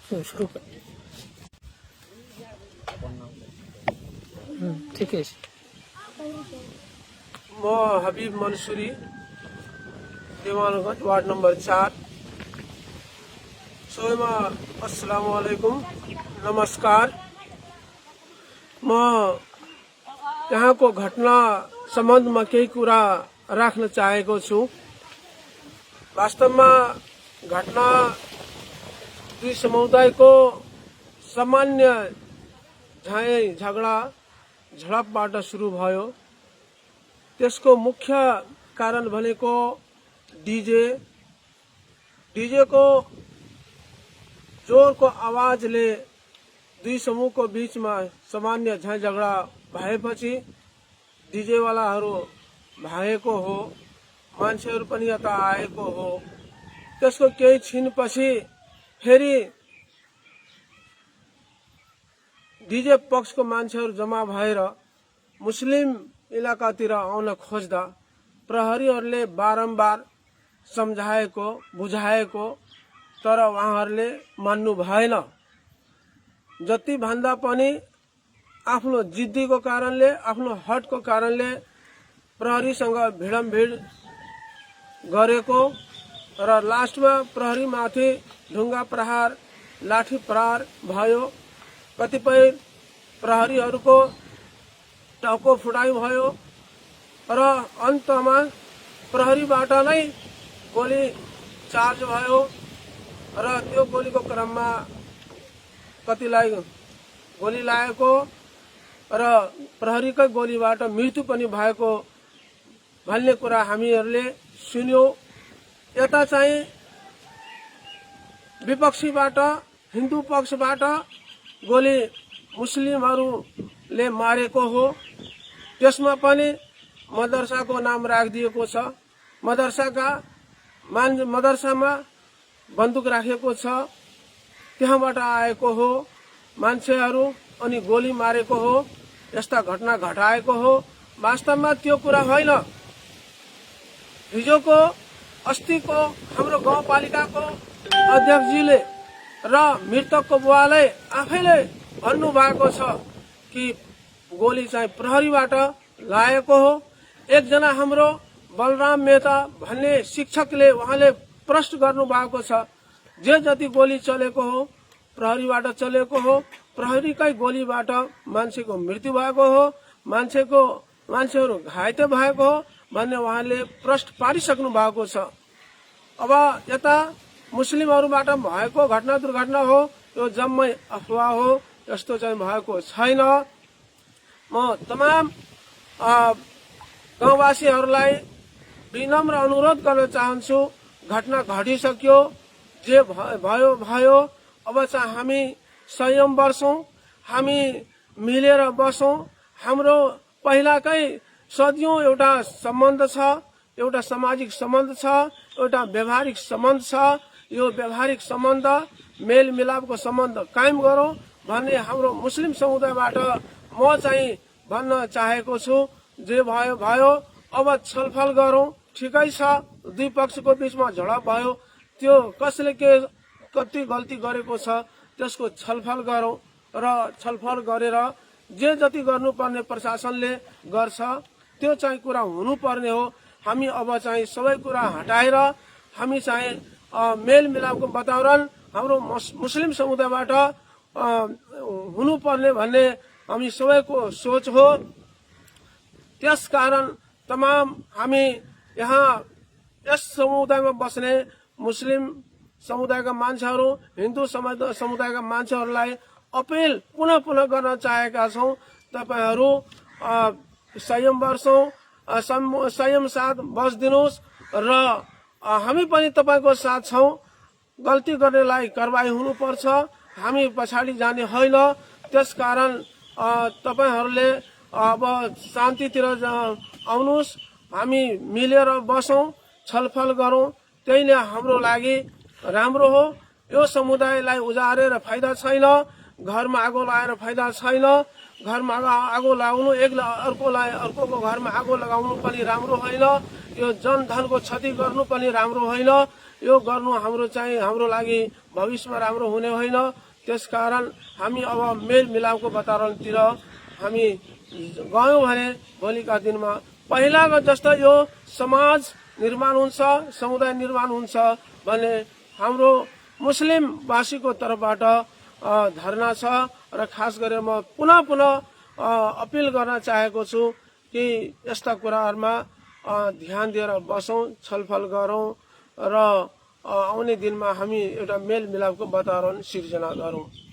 सुरु कर। ठीक है। म हबीब मंसूरी, देवानगंज वार्ड नंबर 4। सबैमा अस्सलामु अलैकुम, नमस्कार। म यहाँको घटना सम्बन्धमा केही कुरा राख्न चाहेको छु। वास्तवमा घटना दुई समुदायको सामान्य झगडा झडपबाट सुरु भयो। त्यसको मुख्य कारण भनेको डीजेको जोरको आवाजले दुई समूहको बीचमा सामान्य झगडा भएपछि डीजेवालाहरू भागेको हो, मान्छेहरू पनि यता आएको हो। त्यसको केही छिनपछि फेरि डीजे पक्षको मान्छेहरू जम्मा भएर मुस्लिम इलाकातिर आउन खोज्दा प्रहरीहरूले बारम्बार सम्झाएको बुझाएको, तर उहाँहरूले मान्नु भएन। जति भन्दा पनि आफ्नो जिद्दीको कारणले, आफ्नो हटको कारणले प्रहरीसँग भिडमभिड गरेको र लास्टमा प्रहरीमाथि ढुङ्गा प्रहार, लाठी प्रहार भयो। कतिपय प्रहरीहरूको टाउको फुटाइ भयो र अन्तमा प्रहरीबाट नै गोली चार्ज भयो र त्यो गोलीको क्रममा कतिलाई गोली लागेको र प्रहरीकै गोलीबाट मृत्यु पनि भएको भन्ने कुरा हामीहरूले सुन्यौं। यता चाहिँ विपक्षीबाट, हिन्दू पक्षबाट गोली मुस्लिमहरूले मारेको हो। त्यसमा पनि मदरसाको नाम राखिदिएको छ। मदरसामा बन्दुक राखेको छ, त्यहाँबाट आएको हो मान्छेहरू अनि गोली मारेको हो। यस्ता घटना घटाएको हो। वास्तवमा त्यो कुरा होइन। हिजोको अस्तिको हाम्रो गाउँपालिकाको अध्यक्षजीले र मृतकको बुवाले आफैले भन्नुभएको छ कि गोली चाहिँ प्रहरीबाट लागेको हो। एकजना हाम्रो बलराम मेहता भन्ने शिक्षकले उहाँले प्रश्न गर्नु भएको छ, जे जति गोली चलेको हो प्रहरीबाट चलेको हो, प्रहरीकै गोलीबाट मान्छेको मृत्यु भएको हो, मान्छेहरू घाइते भएको हो भन्ने उहाँले प्रश्न पारिसक्नु भएको छ। अब यता मुस्लिमहरूबाट भएको घटना दुर्घटना हो, यो जम्मै अफवाह हो, यस्तो चाहिँ भएको छैन। म तमाम गाउँवासीहरूलाई विनम्र अनुरोध गर्न चाहन्छु, घटना घटिसक्यो, जे भयो भयो। अब चाहिँ हामी संयम बर्छौं, हामी मिलेर बसौं। हाम्रो पहिलाकै सदियौं एउटा सम्बन्ध छ, एउटा सामाजिक सम्बन्ध छ, एउटा व्यवहारिक सम्बन्ध छ। यो व्यवहारिक सम्बन्ध, मेल मिलापको सम्बन्ध कायम गरौं भन्ने हाम्रो मुस्लिम समुदायबाट म चाहिँ भन्न चाहेको छु। जे भयो भयो, अब छलफल गरौं। ठिकै छ, दुई पक्षको बीचमा झडप भयो, त्यो कसले कति गल्ती गरेको छ त्यसको छलफल गरौं र छलफल गरेर जे जति गर्नुपर्ने प्रशासनले गर्छ त्यो चाहिँ कुरा हुनुपर्ने हो। हामी अब चाहिँ सबै कुरा हटाएर हामी चाहिँ मेल मिलापको वातावरण हाम्रो मुस्लिम समुदायबाट हुनुपर्ने भन्ने हामी सबैको सोच हो। त्यसकारण तमाम हामी यहाँ यस समुदायमा बस्ने मुस्लिम समुदायका मान्छेहरू, हिन्दू समुदायका मान्छेहरूलाई अपिल पुनः पुनः गर्न चाहेका छौं, तपाईहरू संयम बर्छौं, संयम साथ बस्दिनुहोस् र हामी पनि तपाईको साथ छौं। गल्ती गर्नेलाई कारबाही हुनुपर्छ, हामी पछाडि जाने होइन। त्यसकारण तपाईहरूले अब शान्तितिर आउनुहोस्, हामी मिलेर बसौं, छलफल गरौं, त्यही नै हाम्रो लागि राम्रो हो। यो समुदायलाई उजारेर फाइदा छैन, घरमा आगो लगाएर फाइदा छैन। घरमा आगो लगाउनु, अर्कोको घरमा आगो लगाउनु पनि राम्रो होइन। यो जनधनको क्षति गर्नु पनि राम्रो होइन। यो गर्नु हाम्रो लागि भविष्यमा राम्रो हुने होइन। त्यसकारण हामी अब मेल मिलापको वातावरणतिर हामी गयौं भने भोलिका दिनमा पहिलाको जस्तो यो समाज निर्माण हुन्छ, समुदाय निर्माण हुन्छ भन्ने हाम्रो मुस्लिम वासीको तर्फबाट धरना छ। र खास गरेर म पुनः अपिल गर्न चाहेको छु कि यस्ता कुराहरुमा ध्यान दिएर बसौं, छलफल गरौं र आउने दिनमा हामी एउटा मेल मिलापको वातावरण सिर्जना गरौं।